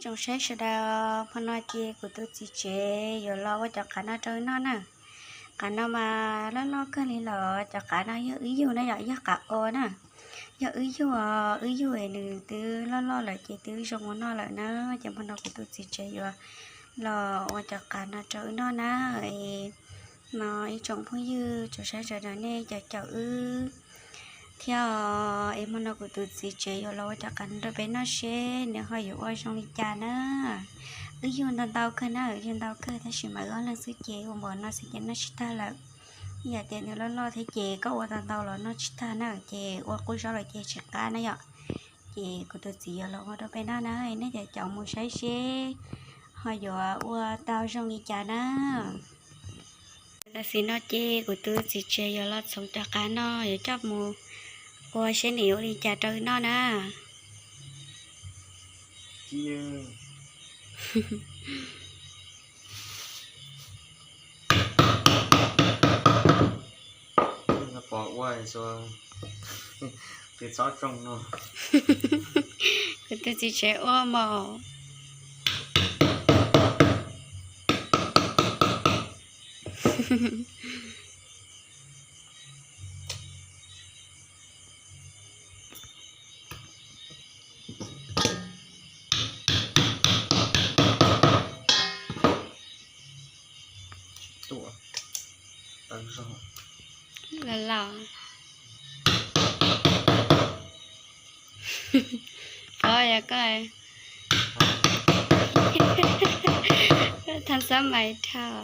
Tsoom saib sawv daws, hmo no ces kuv tus txiv tsev yuav los ua cov qav no rau wb noj na. Qav no mas loj loj kawg li los cov qav no yog wb yug na yom, yog qav o na. Yog wb yug os, wb yug es nws twb loj loj lawm ces twb zoo ua noj lawm na. Ces hmo no kuv tus txiv tsev yuav los ua cov qav no rau wb noj na. Es no ib tsoom phooj ywg tsoom saib sawv daws nej caum caum wb thiab os. Es hmo no kuv tus txiv tsev yuav los ua cov qav no rau peb noj seb nws ho yuav ua zoo li cas na. Wb yug ntau ntau kawg na, yug ntau kawg tab sis mas wb ob leeg xwb ces ua npaum no xwb ces noj tsis tag lawm. Ib yam tias nws loj loj thiab ces koj ua ntau ntau los noj tsis tag na, ces ua qub zaub lawm ces tsis qab na yom. Ces kuv tus txiv yuav los ua rau peb noj na, nej caum caum mus saib seb ho yuav ua tau zoo li cas na. Tam sim no ces kuv tus txiv tsev yuav los txhoov cov qav no yuav coj mus ua seb nws yuav ua li cas rau wb noj na. Pom ua qhwv txhob tsoo no. Kuv tus txiv tsev ua mos. Los los. Pov yog koj thav xab mais dhau.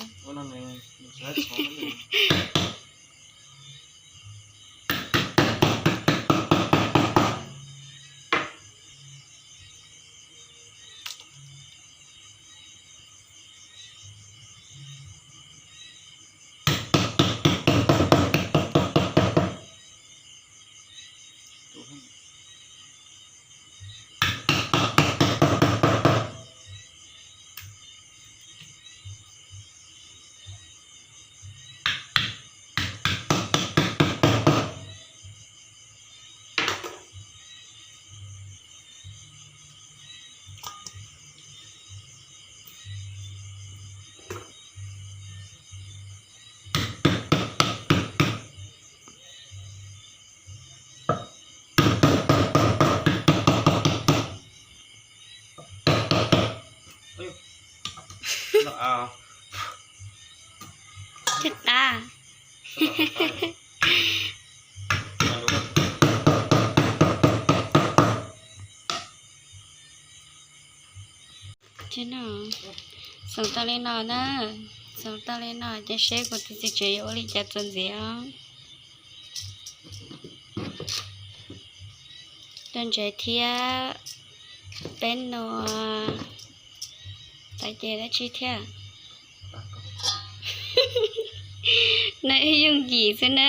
Tsis qab. Txhoov tau li no na, txhoov tau li no ces seb kuv tus txiv tsev yuav ua li cas txuas ntxiv os. Rau ntsev thiab peb nua, tau ces dab tsi thiab. No wb yooj yim xwb na.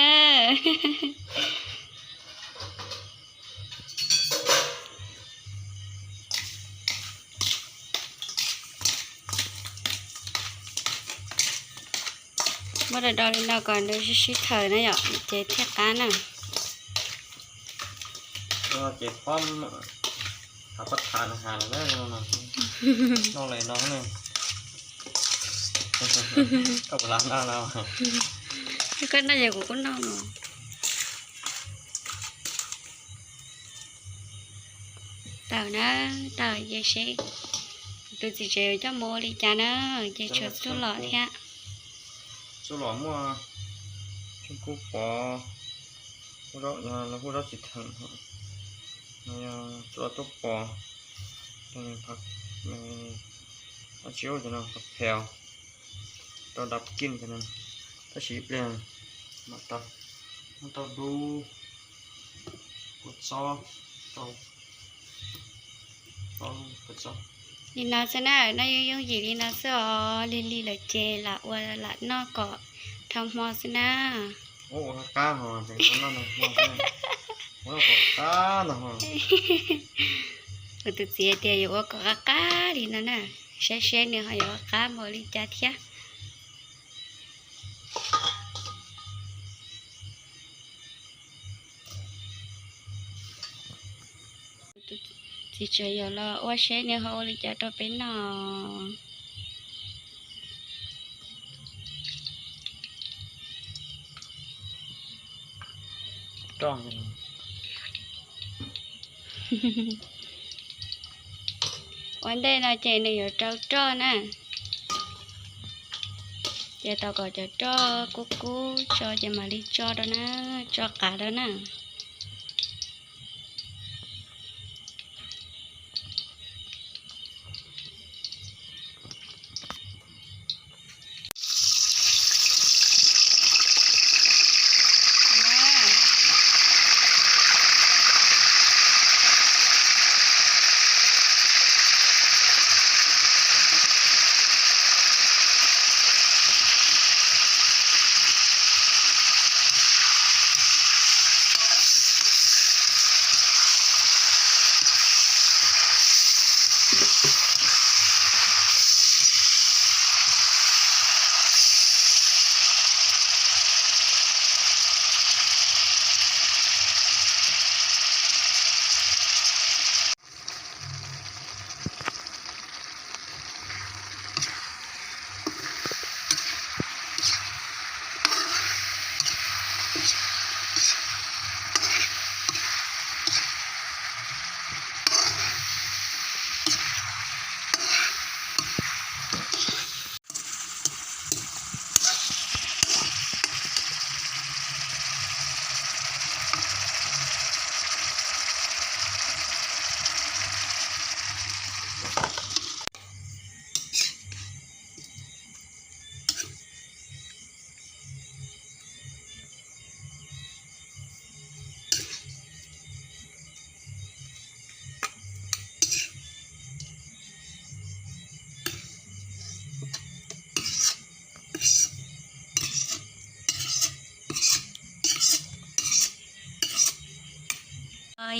Muab do do li no kom nws sib sib thaws na yom, ces thiaj qab na. Ces pob, pob tha has lawm, noj li no, koj puas noj no? Koj noj ces kuv kuj noj no. Tawm na, tawm ces seb tus txiv tsev coj mus ua li cas na, ces tshuav txuj lom thiab. Txuj lom muaj tsooj kub pov, lawv hu zaub txiv theem, txuj lom tuaj pov, dab tsi ub no, pheos, rau dab kij, tab sis ib pliag mam tau, muab tau dub, kua txob, li no xwb na, noj yooj yooj yim li no xwb os, lig lig lawm ces lam ua lam noj kom dhau hmo xwb na. Kuv tus txiv tias yuav ua kom qab qab li no na, saib seb nws ho yuav qab npaum li cas thiab. Kuv tus txiv Tsis tseem yog los ua seb nws ho ua li cas rau peb noj. Ua ntej no ces nws yuav rau roj na. Ces tos kom cov roj kub kub tso ces mam li tso rau na, tso qav rau na.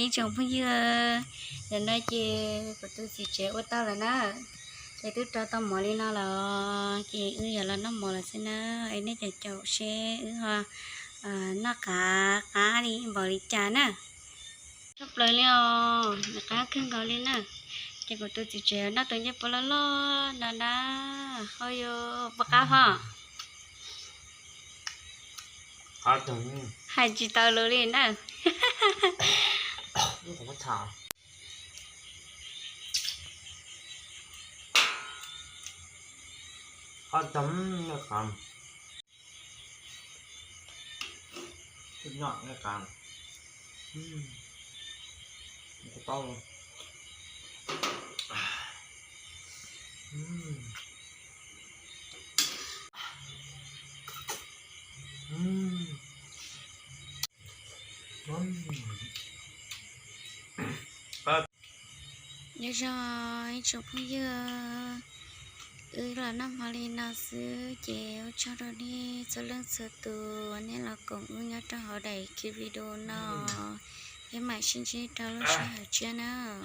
Ib tsoom phooj ywg, ntawm no ces kuv tus txiv tsev ua tau lawm na, ces twb rau tau mov li no lawm, ces wb yuav los noj mov lawm xwb na. Es nej caum caum seb wb ho noj qab qab li npaum li cas na. Tshaj plaws li os, nws qab kawg nkaus li na. Ces kuv tus txiv tsev noj tus ncej puab loj loj no na, ho yuav puas qab ho? Hais tsis tau lus li na. Nyob zoo ib tsoom phooj ywg, wb los noj hmo li no xwb ces ua tsaug rau nej txhua leej txhua tus nej los koom wb nyob rau hauv daim video no. Peb mam sib ntsib rau lub sij hawm tshiab nawb.